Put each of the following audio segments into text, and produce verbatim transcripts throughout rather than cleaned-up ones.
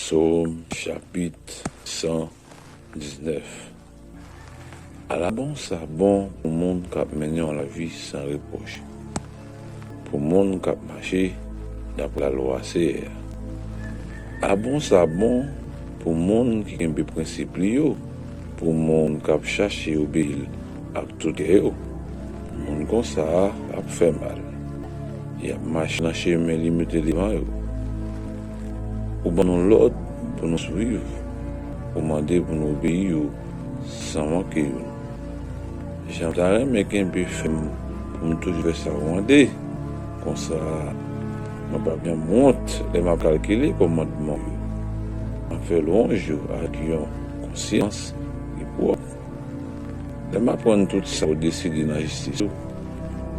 Sòm chapit san diznèf. Ala bon sa bon pou moun k ap mennen yon lavi san repwòch, pou moun k ap mache dapre lalwa Seyè a. Ala bon sa bon pou moun ki kenbe prensip li yo, pou moun k ap chache obeyi l ak tout kè yo. Moun konsa a p ap fè mal. Y ap mache nan chemen li mete devan yo. Ou ban nou lòd pou nou swiv. Ou mande pou nou obeyi w san manke youn. Jan m ta renmen kenbe fèm pou m toujou fè sa ou mande. Konsa, mwen p ap janm wont lè m ap kalkile kòmandman w yo. M ap fè lwanj yo ak yon konsyans ki pwòp. Lè m aprann tout sa ou deside nan jistis ou,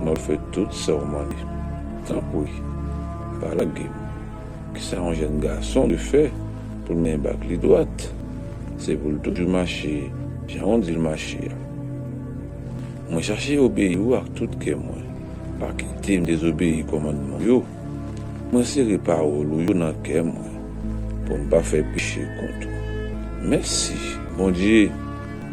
m ap fè tout sa ou mande. Tanpri, pa lage m. Kisa yon jèn gason dwe fè pou l manyen bak li dwat? Se pou l toujou mache jan w di l mache a. Mwen chache obeyi w ak tout kè mwen. Pa kite m dezobeyi kòmandman w yo. Mwen sere pawòl ou yo nan kè mwen, pou m pa fè peche kont ou. Mèsi, Bondye,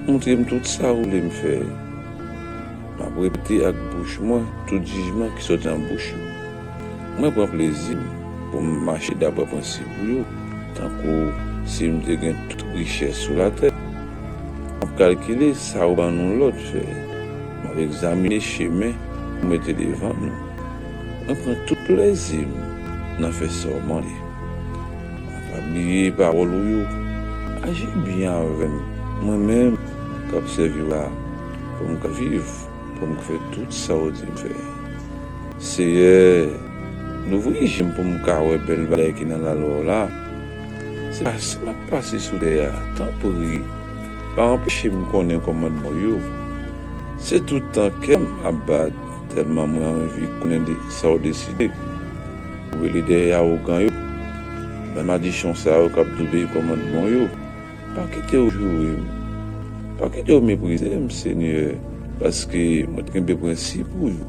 montre m tout sa ou vle m fè. M ap repete ak bouch mwen tout jijman ki soti nan bouch ou. Mwen pran plezi m pou m mache dapre prensip ou yo, tankou si m te gen tout richès sou latè. M ap kalkile sa ou ban nou lòd fè. M ap egzamine chemen ou mete devan nou. Mwen pran tout plezi m nan fè sa w mande. Mwen pa bliye pawòl ou yo. Aji byen avè m, mwen menm k ap sèvi w la, pou m ka viv, pou m ka fè tout sa w di m fè. Seyè, louvri je m pou m ka wè bèl bagay ki nan lalwa w la. Se pa si m ap pase sou tè a, tanpri, pa anpeche m konnen kòmandman w yo. Se tout tan kè m ap bat, tèlman mwen anvi konnen de sa w deside. Ou rele dèyè awogan yo, bay madichon sa yo k ap dezobeyi kòmandman w yo. Pa kite yo joure m. Pa kite yo meprize m, Senyè, paske mwen kenbe prensip ou yo.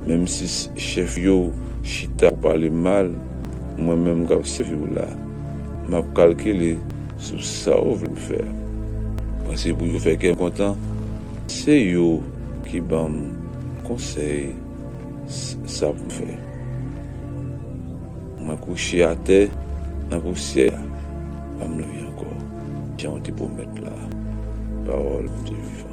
Menm si chèf yo chita pou pale m mal, mwen menm k ap sèvi w la, m ap kalkile sou sa w vle m fè. Prensip ou yo fè kè m kontan. Se yo ki ban m konsèy s- sa pou m fè. Mwen kouche atè nan pousyè a, pa m leve ankò, jan w te pwomèt la. Pawòl Bondye vivan.